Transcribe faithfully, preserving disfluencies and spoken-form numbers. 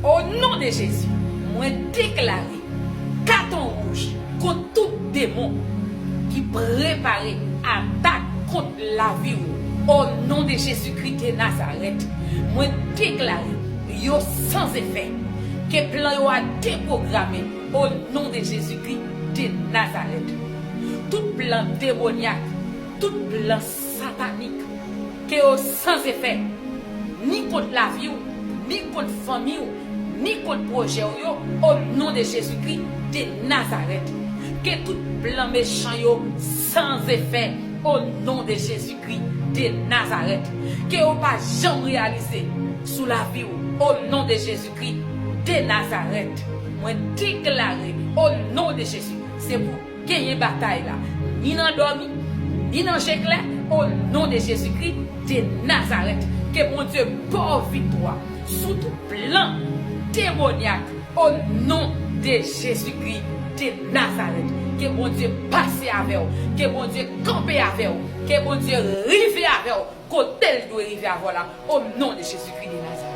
O non de Jezi, mwen deklare katon wouj kont tout demon ki prepare atak kont lavi w. O non de Jezikri de Nazarèt, mwen deklare yo san efè. Ke plan yo a depwograme o non de Jezikri de Nazarèt. Tout plan demonyak, tout plan satanik, ke yo san efè, ni kont lavi w, ni kont fanmi w, ni kont pwojè w yo, o non de Jezikri de Nazarèt. Ke tout plan mechan yo san efè, o non de Jezikri de Nazarèt. Ke yo pa janm reyalize sou lavi w, o non de Jezikri de Nazarèt. Mwen deklare, o non de Jezi, se pou genyen batay la, ni nan dòmi, ni nan je klè, o non de Jezikri de Nazarèt. Ke Bondye ba w viktwa sou tout plan demonyak, o non de Jezikri de Nazarèt. Ke Bondye pase avè w, ke Bondye kanpe avè w, ke Bondye rive avè w kote l dwe rive avè w la, o non de Jezikri de Nazarèt.